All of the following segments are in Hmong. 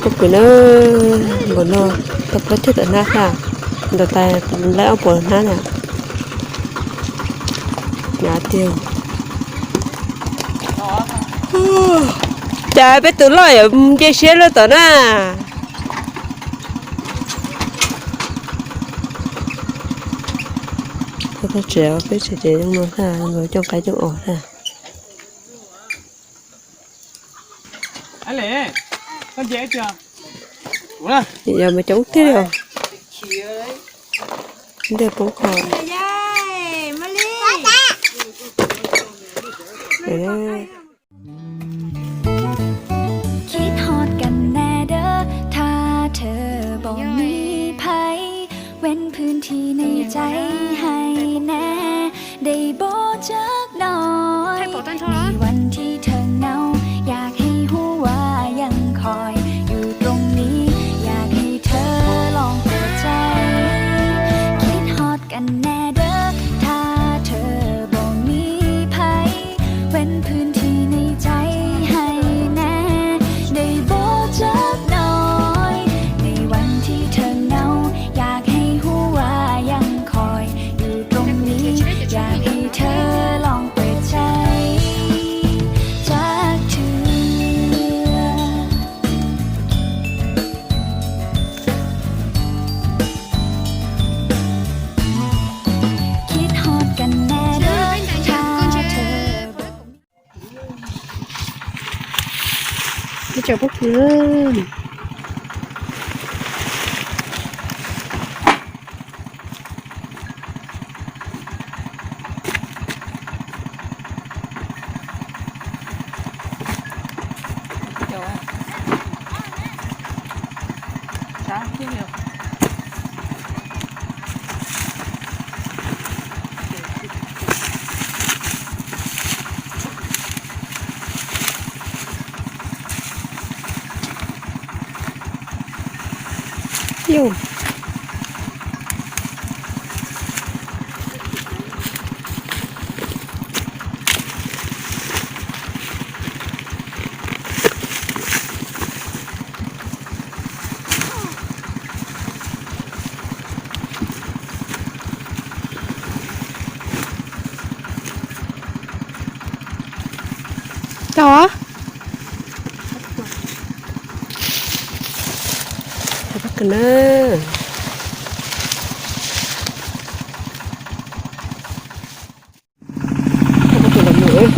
Pob kws na, npaum no tau plaub caug tawm hnab xwb, ntaus tas laib ob puas hnab na. Hnyav tiag. Cas peb tus loj yuav nce siab luaj tom na. Tsev peb tsev zoo no xwb, nkawd coj qaib coj os xwb. Yog mas coob tiag li os. Ntej poob kho.คิดฮอดกันแน่เด้อ ถ้าเธอบ่มีไผ เว้นพื้นที่ในใจให้แน่ ได้บ่จักหน่อย ในวันที่เธอเหงา อยากให้ฮู้ว่ายังคอย อยู่ตรงนี้ อยากให้เธอลองเปิดใจ คิดฮอดกันแน่เด้อ ถ้าเธอบ่มีไผ เว้นพื้นที่ในใจให้แน่ ได้บ่จักหน่อย ในวันที่เธอเหงา อยากให้ฮู้ว่ายังคอย อยู่ตรงนี้ อยากให้เธอลองเปิดใจ จักเทื่อ คิดฮอดกันแน่เด้อ ถ้าเธอ Ib co pob kws. Yus. Tau. Pob kws na. Pob kws los mus.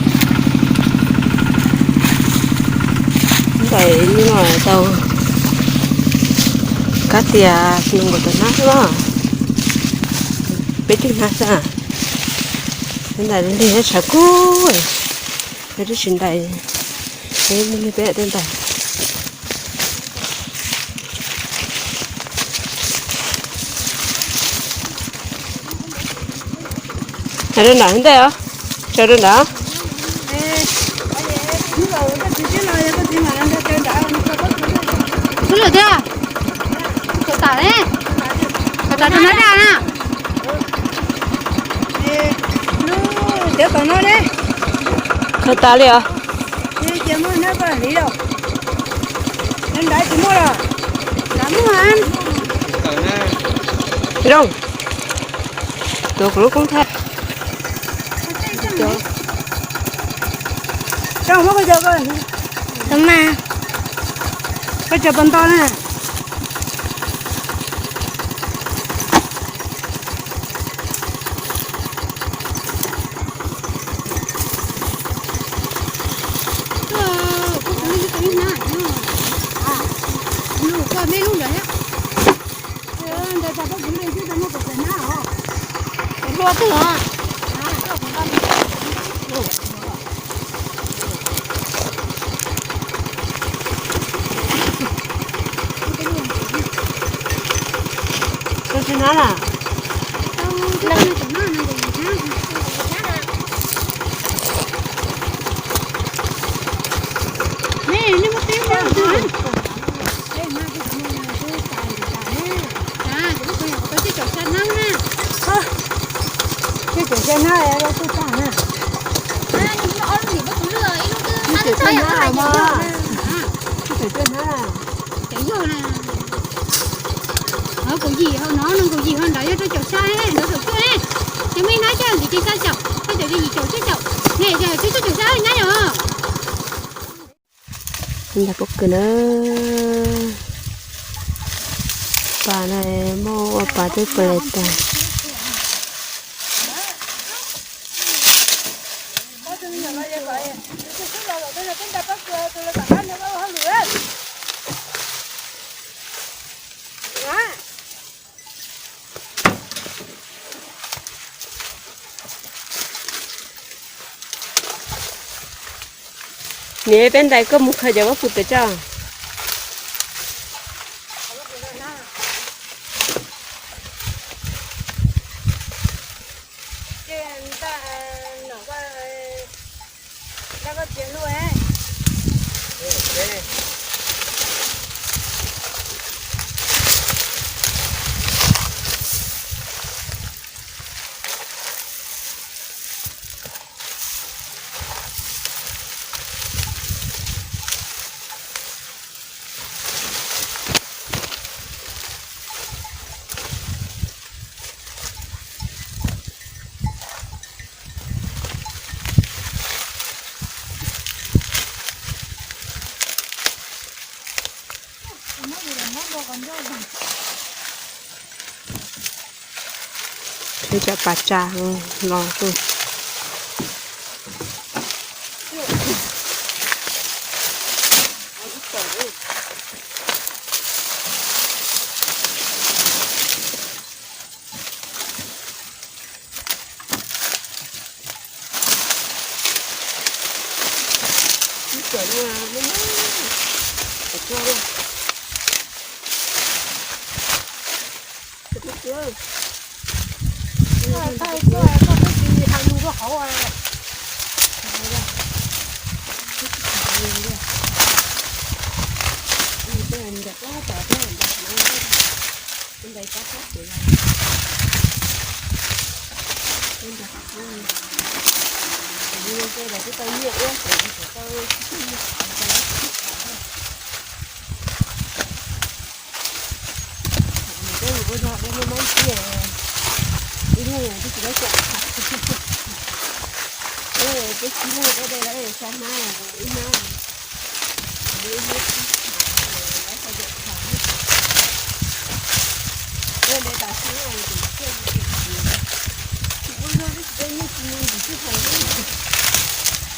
Ntawm no tau kab tias nees nkaum tawm hnab xwb los, peb caug hnab xwb. Ntawm no ntshav kub, peb twb tsis ntais, peb lig peb tej ntais. Hais rau nram ntej os, tso rau nram. Xub lwm thiab, khaws tas ne, khaws tas rau nab daj na. Khaws tas li os. Zoo, tuav kuv lub koob thaij. Tau mas, koj cov pas nto na. Hlua twg os? Tsis hnab na. Ces cov xya hnab los tuaj tag na. Ces cov xya hnab mas, ces cov xya hnab. Yog na, kaum yim hauv no, nees nkaum yim hauv nrad yog rau caum sab, ntawd caum cuaj, ces muaj ib hnab coj yim ces xya caum, xya caum ces yim caum cuaj caum, ne yog cuaj caum sab nyab yom. Ntag pob kws na, pas na, muaj ua pas twb pes tag. Niam, peb ntais koj mus khaws cov pob kws pem tso. Peb cov pas tsa los tuaj.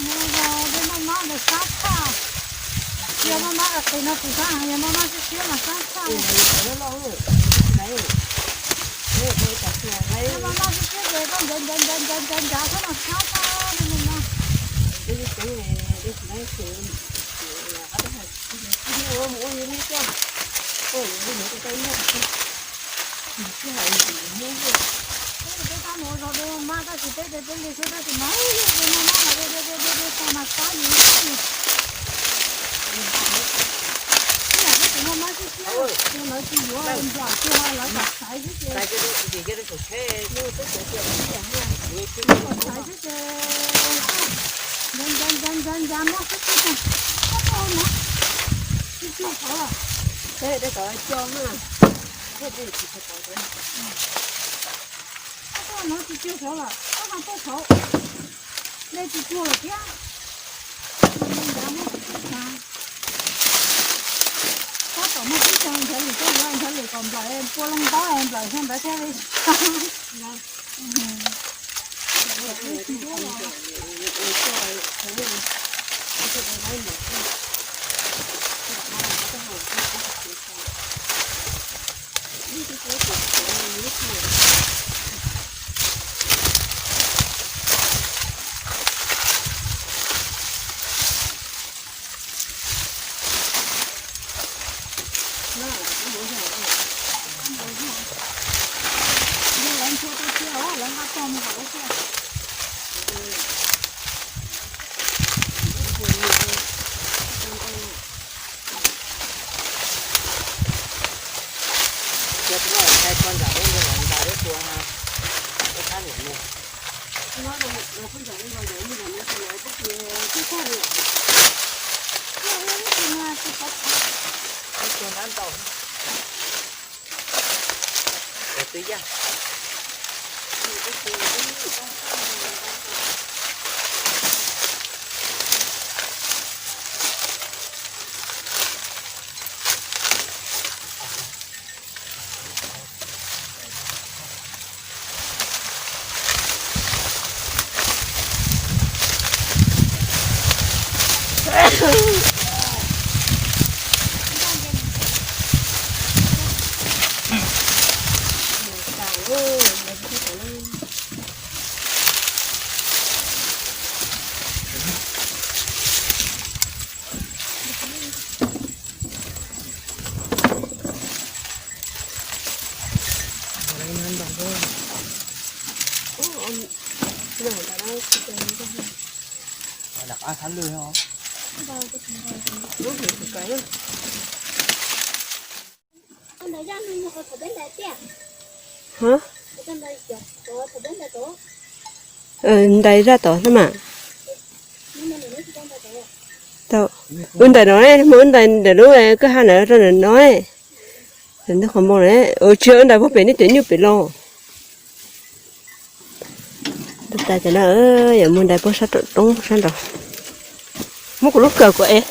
Mus zog peb noj mab ntawd sab tshaj. Yog maj mab qis no kuv sab heev, yog maj mab siab siab mas sab tshaj. Yog maj mab siab siab ces koj ncav ncav ncav ncav ncav ncav xwb mas sab tshaj li no. Peb tab mus ua zog de maj tab sis peb de peb li xwb tab sis mas de maj mab mas de de de de de tag mas sab li. Ib yam peb tus maj mab siab siab, lawv tsis yuav nplom tiag, lawv kom xaiv xwb ces, kom xaiv xwb ces ncav ncav ncav ncav muab xwb xwb ces, tab tom no tsis cuag qhov, peb de kom co na, peb de tsis cuag qhov. Tab tom no tsis cuag qhov lawm, tab tom tuaj qhov, de tsis cuag lawm thiab. Ncav muab xwb xwb ces, tab tom muab xwb ces nrhiav lwm tuaj yuav, nrhiav lwm kom nplawm pua loo ntaub nplawm xyoo ntawd thiaj li. Hab, ntais zaj tod na mas. Tau, wb ntais no, muaj wb ntais ntawm lub kwj ha ntawd rau ntawm no. Ntawm qhov npoo na, tsis yog wb ntais puag pem nej cov nyuj pem los. Ntais tas cov no, yuav mus ntais puag sab roob sab nraud. Muab kuv lub kawm kuv ev.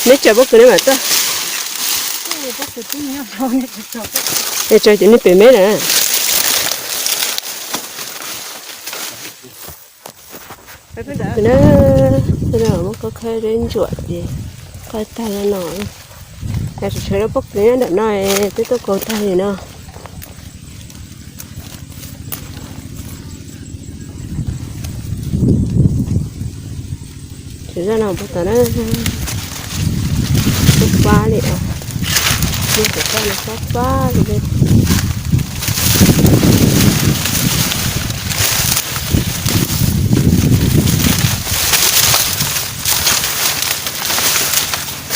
Neb tsaws pob kws neb mam txawj. Es tsaws cov niag pem me na. Muab koj khawb zeb ntsuam ces koj tag no. Tsam sawv daws pob kws nyob ntawm no, twb tuaj kaus tag li no. Ces zaj no puas tau na, fab fab li os, lub tawm toj no fab fab li.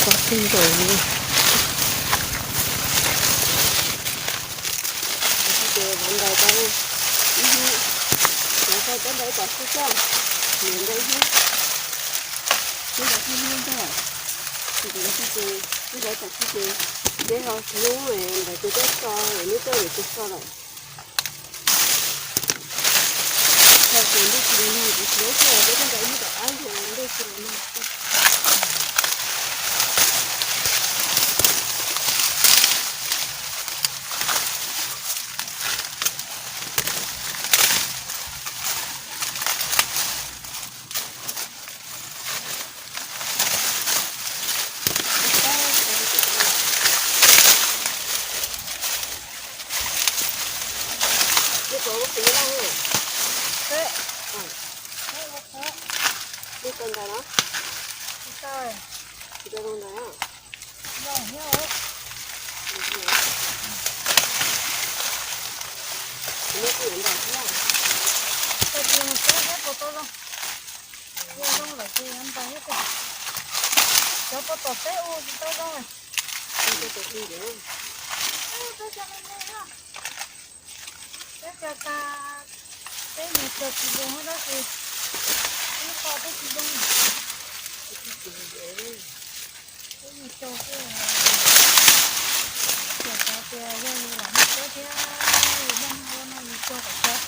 Tau tib nkaus li. Ces ntais tau ib hnub, ntais tau cov ntais tom xub txaj, ntais ib hnub, ntais ib hnub ntag, ntais tom xub ces deb ho hnub ntais tus teb so, neb coj nws tus so lawm. Thaum ces ntuj tsis los nag, kuv tsis paub xyov peb tuaj ntais ib hnub tom qab ces ntuj tsis los nag. Cov puag tom teb ua tsis tau zoo. Peb cov tas, peb mus cog tsis zoo tab sis ib qho peb tsis zoo. Peb mus cog xwb, peb cog xav tias yog yus lam muaj teb thiab yus muaj ua no yus cog kom tau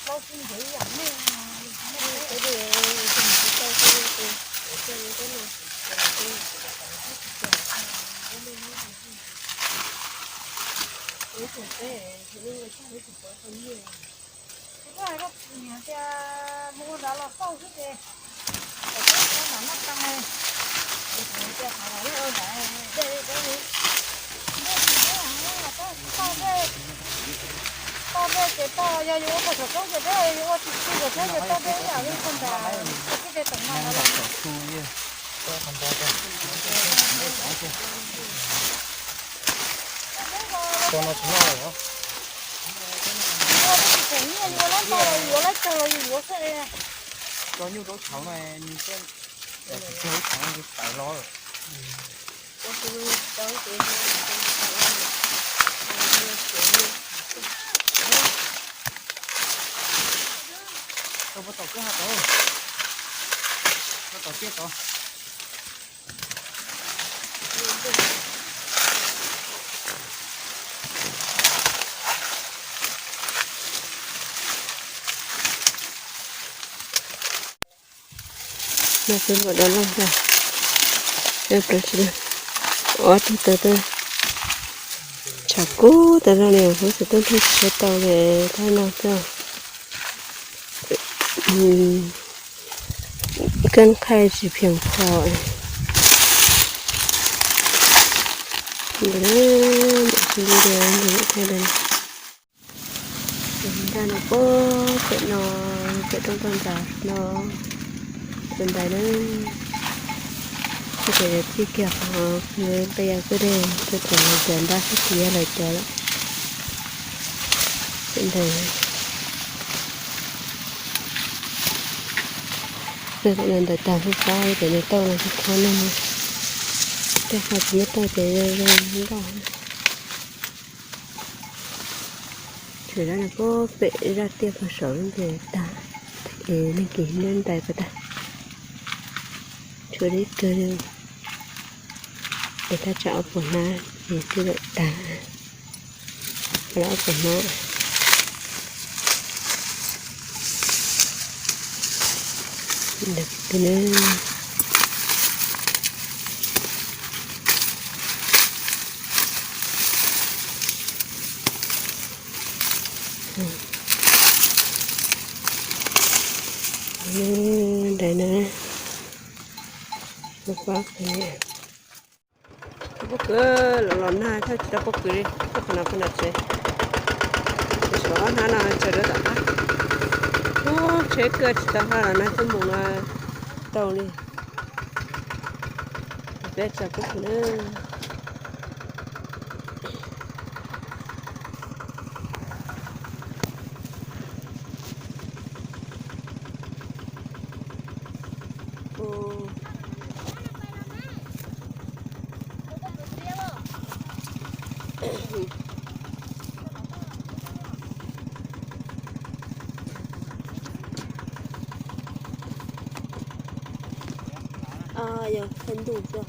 plaub tsib ncev ib yam nej, yus tsis muaj teb. Kuv hais koj niam tias mus ua nrad los xauj xwb ces kom peb ua nram noj qab, kuv tias qhov los ua nrad dej li dej li. Ntuj tsis pub los peb toj dej, toj dej ces toj, yog yuav ua puag saum roob ces peb yuav ua tsis txij saum roob ces toj dej ib yam li puag nram toj dej tom no ntawd los. Ua tsis pom nyiaj, yuav lab ntau los yuav, lab tsawg los yus yuav xwb. Cov nyuj rau tshauv no, nws tsis tau tshauv nws tawv los. Tau puas tom kwj ha tod, puas tom tiaj tod. No peb npam dov loj ntag. Ob tug tawg tawg, tshav kub tas zog li, lub xov tooj thiaj tsis tau li, thaj no xwb. Keeb khaij tsis phiaj pho. Ntag no puag pem no, pem roob toj ntsas no, tus ntais na. Kuv tseem yuav txij kiag qhov nqia kwj deg, kuv tseem yuav nrab sab tid lawm cov lawm. Tus ntais, tus ntais tag hub qab, tus ntais tauj los tsis qhuav neeg, tej qhov tsis muaj tauj ces zoo zoo nkauj. Tseem zaj no puag pem zaj tiaj puag saud ces tag, es neeg kis nyob ntais puas tag. Tshuav li kawg li, es thaj tsam ob puas hnab ces twb lawm tag. Los ob puas hnab. Ntais na, pob kws, los los nag thawj tsis tau pob kws li, thawj qhov no peb nram tsev. Tab sis ob hnab no tsaws rau tom qab. Ub, tsheb kawg tsis tau hla los nag coj mus no tau li. Peb tsaws pob kws na. Yog thaij ntuj xwb.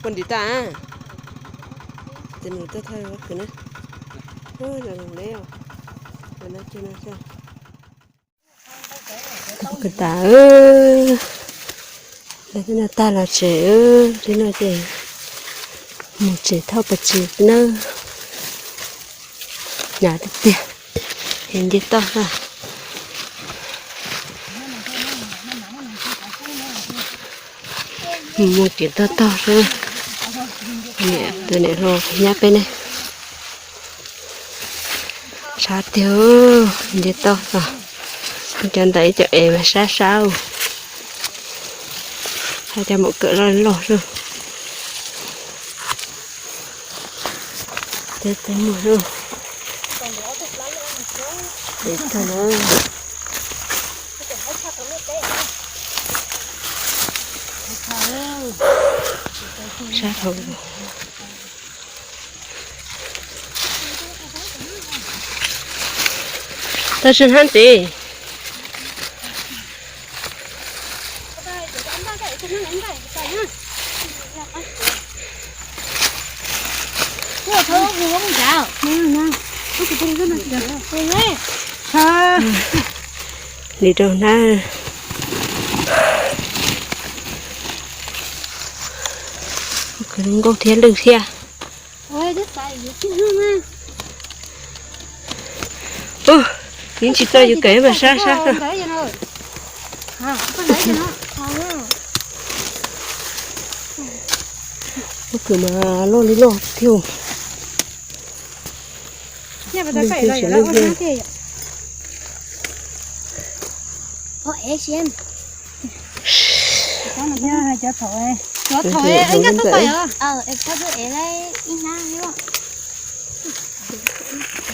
Poj ntim tag, ces nws tuaj thawj pob kws na. Zoo le, no ces no xwb. Pob kws tas, lawv twb noj tag los tsev, twb noj ces mus tsev thauj pov tseg nawb. Hnyav tiag tiag, nce toj xwb. Mus mus tsev toj tog xwb. Niam, tus niam hluas nyab peb ne. Sab tiag, nce toj xwb. Cov ntawd ib co es mas sab sab. Hais cov maum kawm loj loj xwb. Teb teb muag xwb. Teb tag na. Sab dhau. Tau tsis hnab ntxiv. Li rau hnab. Nkauj thiab lwj thiab. Ub, yeej tsis txawj yus kawm mas sab sab xwb. Pob kws mas loj li loj thiab. Lwj thiab tsis lwj thiab.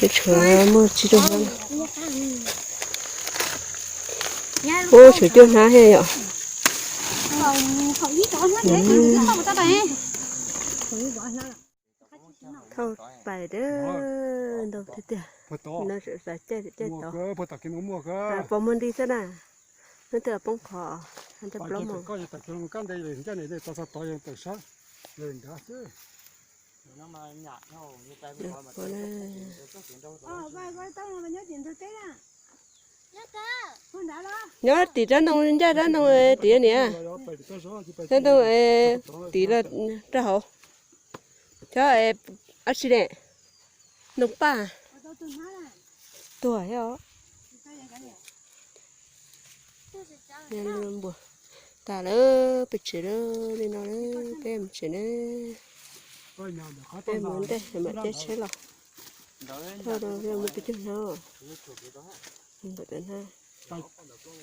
Tshuav muaj tsib rau hnab. Ub, tshuav cuaj hnab thiab yom. Thauj pais dab ntau tiag tiag. Puag tod. Puag tom kev no muaj kawg. Pos muag nti xwb na. Hnub twg poob qho, rau plaub moos. Koj tawm txog kab nte, ncaj nim txog tod yog tawm sab, nrad xwb. Nyob tim rab ntoo, ncaj rab ntoo tim niam, rab ntoo tim los rau hauv. Cov ab tsi ne, ntoo paj, tuag thiab os. Npua tas lawm, peb tsev lawm, li no lawm, peb mus tsev na. Peb mus ntej mam caij tsheb los. Thauj rau peb mus peb caug hnab. Ntawm ntawd na.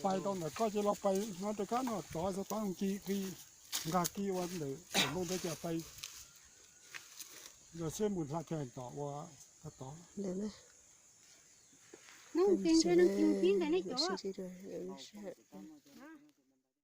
Pais tau ntawm koj ces los pais hnab rau kab no tod, txog tod ki ki, nkag ki ua ntawm ntoo ntawd ces pais, yog seb mus hla kiag tom ua tod. Ntawm na. Sib ntsib dua lub sij hawm.